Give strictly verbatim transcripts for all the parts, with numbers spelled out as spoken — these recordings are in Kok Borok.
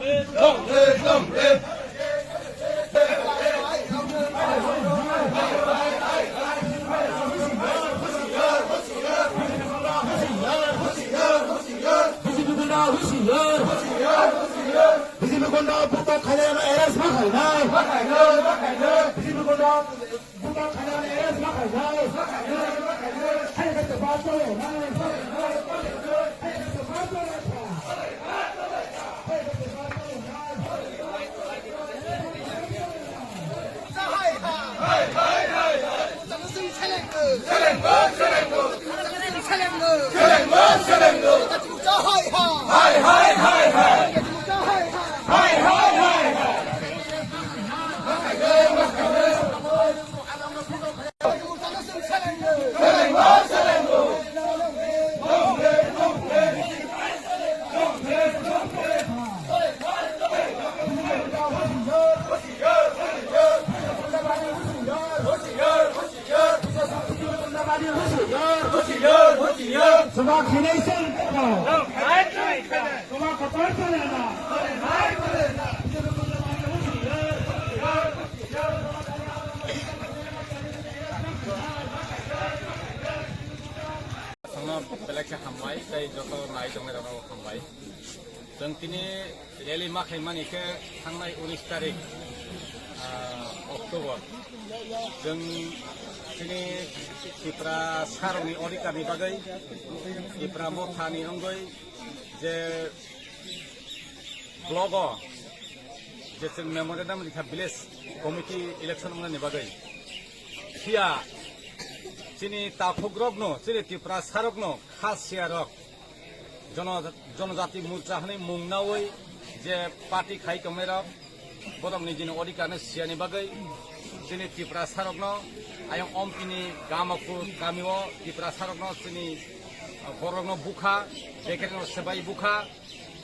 Long live, long live. B J P gunda husiar. B J P gunda buta khaina arrest ma khainai. B J P gunda buta khaina arrest ma khainai. Suma khinai sen. Suma kotor sen na. Sono belai khe hambai, tei joto nai tongnai rokno hambai. Chwng tini rally ma khaimani khe thangnai unis tarik, ah, October. Chwng tini Tipra sarokni odhikarni bagwi, Tipra mothani wngwi je blogo je chwng memorandum rikha village committee election wngnani bagwi. Phiya chini taphukrokno, chini Tipra sarokno, khasiya rok, jono-, jonojati morcha hwnwi mung nawi je party khai tongnai rok, borok nijini odhikar no siyani bagwi chini Tipra sarokno ayang Ompini Gamakur kamio Tipra sarokno chini, uh, borokno bukha, bekerno sebai bukha,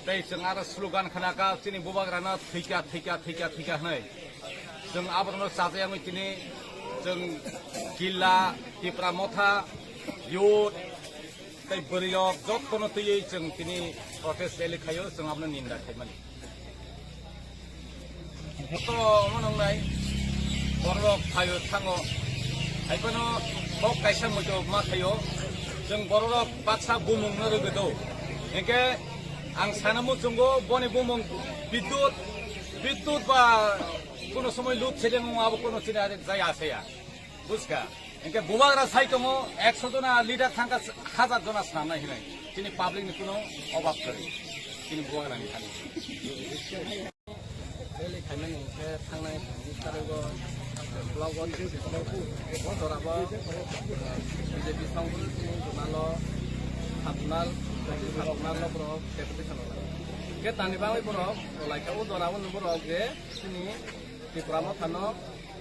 tei chwng aro slogan khna kha chini bubagrano thwikha, thwikha, thwikha, thwikha hwnwi. Chwng aborokno chajak wngwi tini chwng killa, Tipra motha, youth, tei bwrwi rok jotono twiwi chwng tini protest rally khaio, chwng abono ninda khaimani. Joto omo nwngnai bororok phaio thango, haiphano kok kaisa muitu ma khaio, chwng bororok baksa bumung no rwgwi do. Hinkhe ang sana muchungo boni bumung bidyut, bidyut ba kuno somoi load shedding wng abo kuno chini ari jaya asaya. Buska. Hinkhe bubagra sai tongo, ekso jona leader thangkha, hajar jona swnamnai hinwi. Chini public ni kuno obab kwrwi. Chini bubagra ni thani. Rally khaimani hinkhe thangnai tarik o block o jorabo B J P songkul chini jumalo sabjunal, sabjunal no borok deputation rwlai. Hinkhe tani bagwi borok rwlaikha o jorabo borok je chini Tipra mothano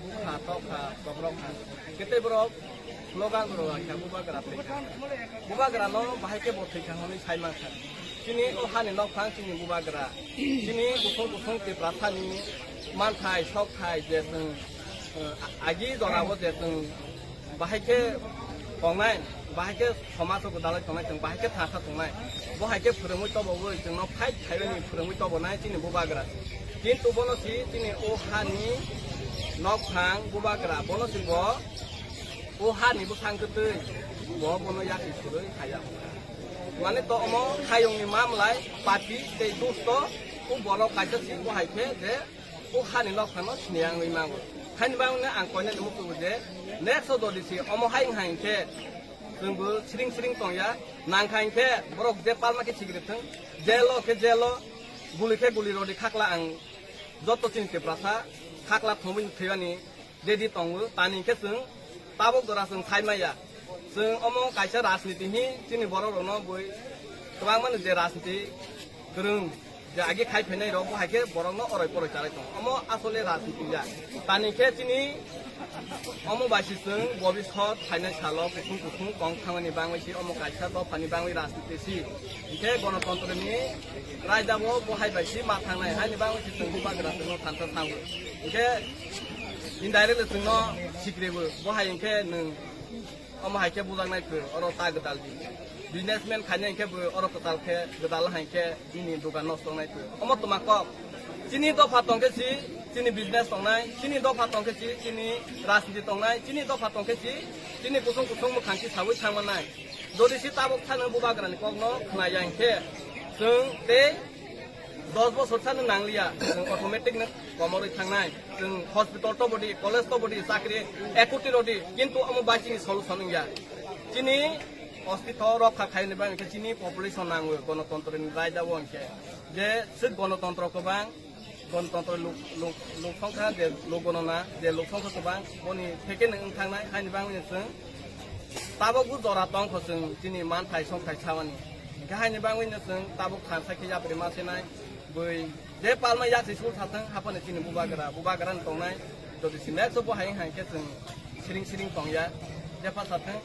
bukha tokha bobrok kha. Kete borok slogan rwlaikha bubagra thwikha. Bubagra no bahai khe bo thwikha hwnwi sai mankha. Chini o hani nokphang chini bubagra. Chini kusung kusung Tiprasani manthai sokthai je chwng, eh, agi jorao je chwng bahai khe tongnai, bahai khe somajo gwdalwi tongnai, chwng bahai khe thansa tongnai. Bo hai khe phwrwngwi tobowi, chwngno fight khaimani phwrwngwi tobonai chini bubagra. Kintu bono si chini o hani nokphang bubagra, bono si bo o hani bwsang kwtwi, bo bono yakni phwrwi haya. Mane to omo hayungni mamlai party tei dusto o borok kaisa si bo hai khe je o hani nokphano sini wngwi mango. Haini bagwino ang koinani mukugo je next o jodi se omo hai wngkha hinkhe chwngbo siring siring tongya, nangkha hinkhe borok je palma khe sikiri thwng, jelo khe jelo, guli khe guli rodi khakla ang joto chini Tiprasa khakla thwngwi thwiyani ready tongo, tani hinkhe chwng tabuk jora chwng sai maya. Chwng omo kaisa rajniti hi chini borok rokno bui kwbangmano je rajniti kwrwng je agi khai phainai rok bo hai khe borokno oroi poroi chalai tongo. Omo asole rajniti ya. Tani khe chini omo bai si chwng bobisot phainai salo kusung kusung kong thangmani bangwi si omo kaisa dophani bangwi rajniti si. Hinkhe gonotontroni raida bo bo hai bai si ma thangnai haini bangwi si chwng bubagra chwngno thansa thango. Hinkhe indirectly chwngno sikribo bo hai hinkhe nwng Omo hai khe bujaknai khe oro ta gwdal di. Businessman khainai khe bo oro kwtal khe gwdal hai khe bini dogan nosto wngnai khe. Omo twma kok. Chini dopha tongkhe si chini business tongnai, chini dopha tongkhe si chini rajniti tongnai, chini dopha tongkhe si chini kusung kusung mwkhang si sawi thangmanai. Jodi si tabuk sano bubagrani kokno khnaya hinkhe chwng tei dos bosor sano nangliya, chwng automatic no komorwi thangnai. Chwng hospital to bodi, college to bodi, chakri ekoti rodi, kintu omo bai chini solution wngya. Chini ostitw rokha khaini bagwi khe chini population nangwi gonotontro ni raida o hinkhe. Je swk gonotontro kwbang, gonotontro luk, luk, luk songkha je luk gonona, je luk songkha kwbang, boni theke nwng wng thangnai, haini bagwi chwng tabuk bo jora tongkho chwng chini manthai songthai sawani. Hinkhe haini bagwi no chwng tabuk thansa khe yapri ma sinai, bui je palma yak si sul thathang, haphano chini bubagra, bubagra no tongnai, jodi si next bo hai hai khe chwng siring siring tongya, jepha thathang.